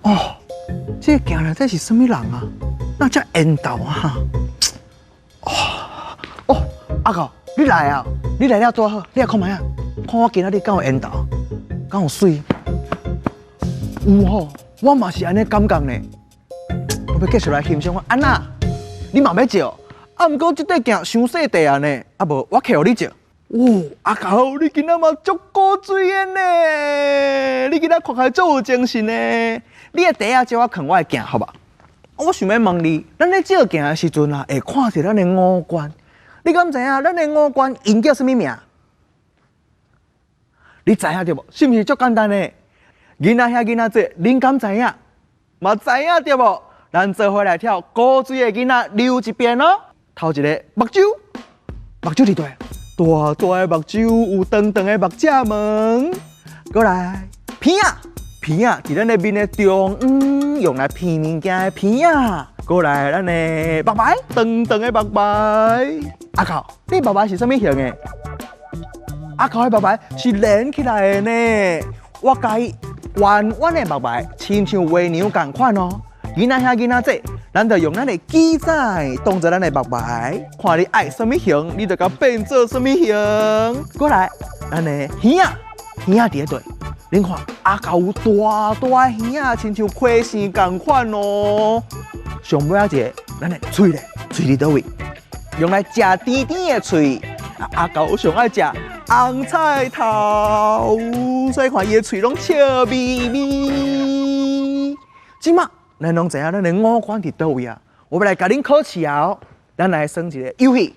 哦，這個鏡內底是啥物人啊？哪遮緣投啊？哦哦，阿狗，你來啊！你來了拄好，你來看覓啊？看我今仔日敢有緣投，敢有媠？有吼，我嘛是按呢感覺呢。我欲繼續來欣賞看，按怎，你嘛欲照？啊，毋過這塊鏡傷細塊啊呢，啊無，我揢予你照。哦，阿狗，你今仔嘛足古錐的呢！你今仔看起來足有精神呢。你的袋仔借我囥我的鏡，好無？我想欲問你，咱咧照鏡的時陣啊，會看著咱的五官。你敢知影咱的五官𪜶叫啥物名？你知影對無？是毋是足簡單的？囡仔兄囡仔姊，恁敢知影？嘛知影對無？咱做伙來跳古錐的囡仔溜一遍哦。頭一个目睭，目睭佇佗？大大的目睭有長長的目睫毛。過來，鼻仔，鼻仔佇咱的面的中央，用來鼻物件的鼻仔。過來，咱的目眉，長長的目眉。阿狗，你目眉是啥物形的？阿狗的目眉是連起來的呢。我佮意圓圓的目眉，親像月娘仝款哦。囡仔兄囡仔姊，咱就用咱的耳仔當做咱的目眉，看你愛啥物形，你就共變做啥物形。過來，咱的耳仔，耳仔佇咧佗？恁看，阿狗有大大的耳仔，親像溪生仝款哦。上尾仔一个，咱的喙咧，喙佇佗位？用來食甜甜的喙。阿狗上愛食紅菜頭，所以看伊的喙攏笑眯眯。這馬咱攏知影咱的五官佇佗位啊？我欲來共恁考試啊！咱來耍一个遊戲。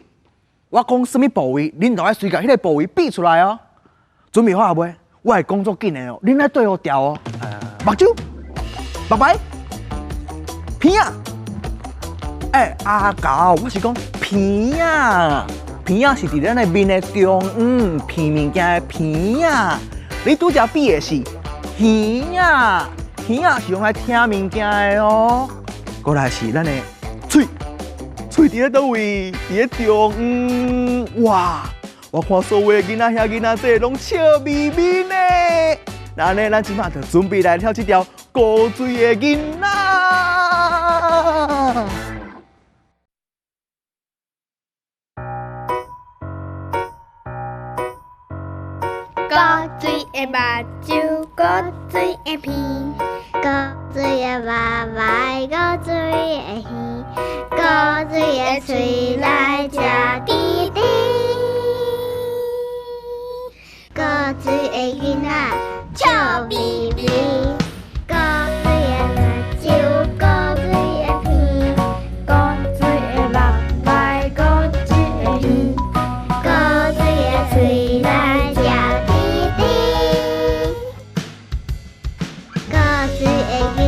我講啥物部位，恁就愛隨共彼个部位比出來哦。準備好啊未？我會講足緊的哦，恁愛對號調哦。目睭、目眉、鼻仔。欸，阿狗，我是講鼻仔，鼻仔是佇咱的面的中央，鼻物件的鼻仔。你拄才比的是耳仔，耳仔是用來聽物件的哦。過來是咱的喙，喙佇咧佗位？佇咧中央。哇！我看所有的囡仔兄囡仔姊攏笑眯眯呢。那按呢，咱這馬就準備來跳這條古錐的囡仔。古錐的目睭，古錐的鼻，古錐的目眉，古錐的耳，古錐的喙來食甜甜。古錐的囡仔笑眯眯，古錐的目睭，古錐的鼻，古錐的目眉，古錐的耳，古錐的喙來食甜甜。古錐的囡